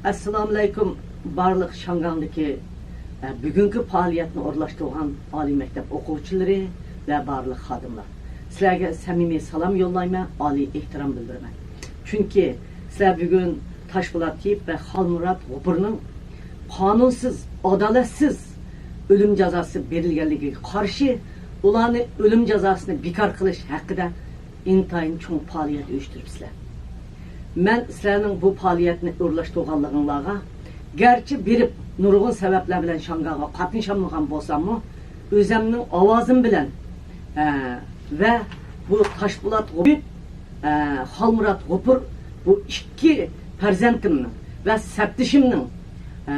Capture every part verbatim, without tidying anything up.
ئەسسالامۇئەلەيكۇم، بارلىق شياڭگاڭدىكى، ئە، بۈگۈنكى پائالىيەتنى ئورۇنلاشتۇرغان ئالىي مەكتەپ ئوقۇغۇچىلىرى ۋە بارلىق خادىملار. سىلەرگە سەمىمىي سالام يوللايمەن، ئالىي ئېھتىرام بىلدۈرىمەن. چۈنكى سىلەر بۈگۈن تاشپولات تېيىپ ۋە خالمۇرات غوپۇرنىڭ قانۇنسىز، ئادالەتسىز ئۆلۈم جازاسى بېرىلگەنلىكىگە قارشى، ئۇلارنى ئۆلۈم جازاسىنى بىكار قىلىش ھەققىدە ئىنتايىن چوڭ پائالىيەت ئۇيۇشتۇرۇپسىلەر. مەن سىلەرنىڭ بۇ پائالىيەتنى ئورۇنلاشتۇرغانلىقىڭلارغا، گەرچە بېرىپ نۇرغۇن سەۋەبلەر بىلەن شياڭگاڭغا قاتنىشالمىغان بولساممۇ، ئۆزەمنىڭ ئاۋازىم بىلەن، ئە، ۋە بۇ تاشپولات غوپۇر، ئە، خالمۇرات غوپۇر، بۇ ئىككى پەرزەنتىمنىڭ ۋە سەپدىشىمنىڭ، ئە،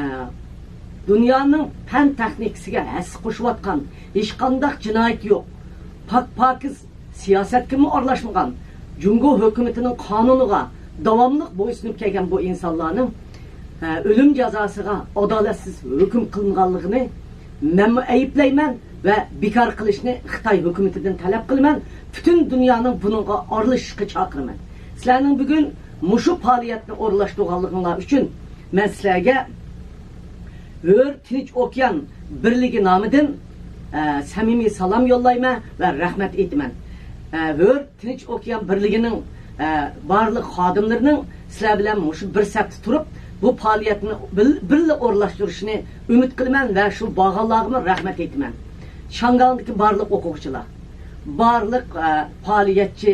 دۇنيانىڭ پەن تېخنىكىسىگە ھەسسە قوشۇۋاتقان، ھېچقانداق جىنايىتى يوق، پاك-پاكىز سىياسەتكىمۇ ئارىلاشمىغان، جۇڭگو ھۆكۈمىتىنىڭ قانۇنىغا داۋاملىق بويسۇنۇپ كەلگەن بۇ ئىنسانلارنىڭ، ھە، ئۆلۈم جازاسىغا ئادالەتسىز ھۆكۈم قىلىنغانلىقىنى مەنمۇ ئەيىبلەيمەن ۋە بىكار قىلىشنى خىتاي ھۆكۈمىتىدىن تەلەپ قىلىمەن. پۈتۈن دۇنيانىڭ بۇنىڭغا ئارىلىشىشقا چاقىرىمەن. سىلەرنىڭ بۈگۈن مۇشۇ پائالىيەتنى ئورۇنلاشتۇرغانلىقىڭلار ئۈچۈن مەن سىلەرگە ھۆر تىنچ ئوكيان بىرلىكى نامىدىن، ئە، سەمىمىي سالام يوللايمەن ۋە رەھمەت ئېيتىمەن. ئە، ھۆر تىنچ ئوكيان بىرلىكىنىڭ، ئە، بارلىق خادىملىرىنىڭ سىلەر بىلەن مۇشۇ بىر سەپتە تۇرۇپ، بۇ پائالىيەتنى بىل-، بىللە ئورۇنلاشتۇرۇشىنى ئۈمىد قىلىمەن ۋە شۇ بارغانلارغىمۇ رەھمەت ئېيتىمەن. شياڭگاڭدىكى بارلىق ئوقۇغۇچىلار، بارلىق، ئە، پائالىيەتچى،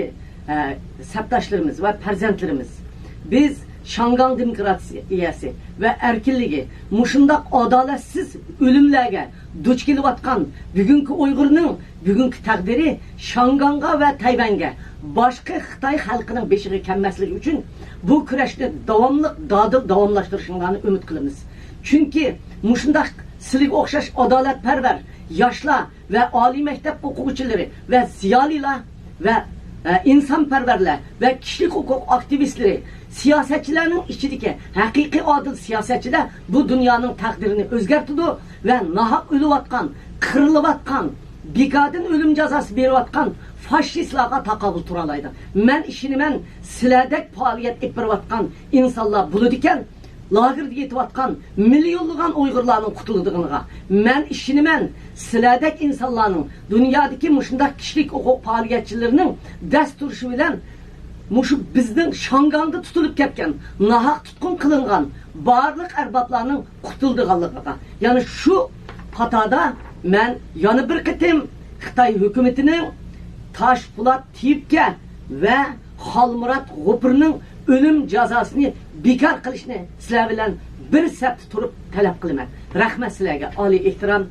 ئە، سەپداشلىرىمىز ۋە پەرزەنتلىرىمىز، بىز شياڭگاڭ دېموكراتىيەسى ۋە ئەركىنلىكى مۇشۇنداق ئادالەتسىز ئۆلۈملەرگە دۇچ كېلىۋاتقان بۈگۈنكى ئۇيغۇرنىڭ بۈگۈنكى تەقدىرى شياڭگاڭغا ۋە تەيۋەنگە، باشقا خىتاي خەلقىنىڭ بېشىغا كەلمەسلىكى ئۈچۈن بۇ كۈرەشنى داۋاملىق، دادىل داۋاملاشتۇرۇشۇڭلارنى ئۈمىد قىلىمىز. چۈنكى مۇشۇنداق سىلىگە ئوخشاش ئادالەتپەرۋەر ياشلار ۋە ئالىي مەكتەپ ئوقۇغۇچىلىرى ۋە زىيالىيلار ۋە، ئە، ئىنسانپەرۋەرلەر ۋە كىشىلىك ھوقۇق ئاكتىۋىستلىرى، سىياسەتچىلەرنىڭ ئىچىدىكى ھەقىقىي ئادىل سىياسەتچىلەر بۇ دۇنيانىڭ تەقدىرىنى ئۆزگەرتىدۇ ۋە ناھەق ئۆلۈۋاتقان، قىرىلىۋاتقان، بىكاردىن ئۆلۈم جازاسى بېرىۋاتقان فاشىستلارغا تاقابىل تۇرالايدۇ. مەن ئىشىنىمەن، سىلەردەك پائالىيەت ئېلىپ بېرىۋاتقان ئىنسانلار بولىدىكەن، لاگېردا يېتىۋاتقان مىليونلىغان ئۇيغۇرلارنىڭ قۇتۇلىدىغىنىغا. مەن ئىشىنىمەن، سىلەردەك ئىنسانلارنىڭ، دۇنيادىكى مۇشۇنداق كىشىلىك ھوقۇق پائالىيەتچىلىرىنىڭ دەس تۇرۇشى بىلەن مۇشۇ بىزنىڭ شياڭگاڭدا تۇتۇلۇپ كەتكەن، ناھەق تۇتقۇن قىلىنغان بارلىق ئەربابلارنىڭ قۇتۇلىدىغانلىقىغا. يەنى شۇ پاتادا مەن يەنە بىر قېتىم خىتاي ھۆكۈمىتىنىڭ تاشپولات تېيىپكە ۋە خالمۇرات غوپۇرنىڭ ئۆلۈم جازاسىنى بىكار قىلىشنى سىلەر بىلەن بىر سەپتە تۇرۇپ تەلەپ قىلىمەن. رەھمەت سىلەرگە، ئالىي ئېھتىرام.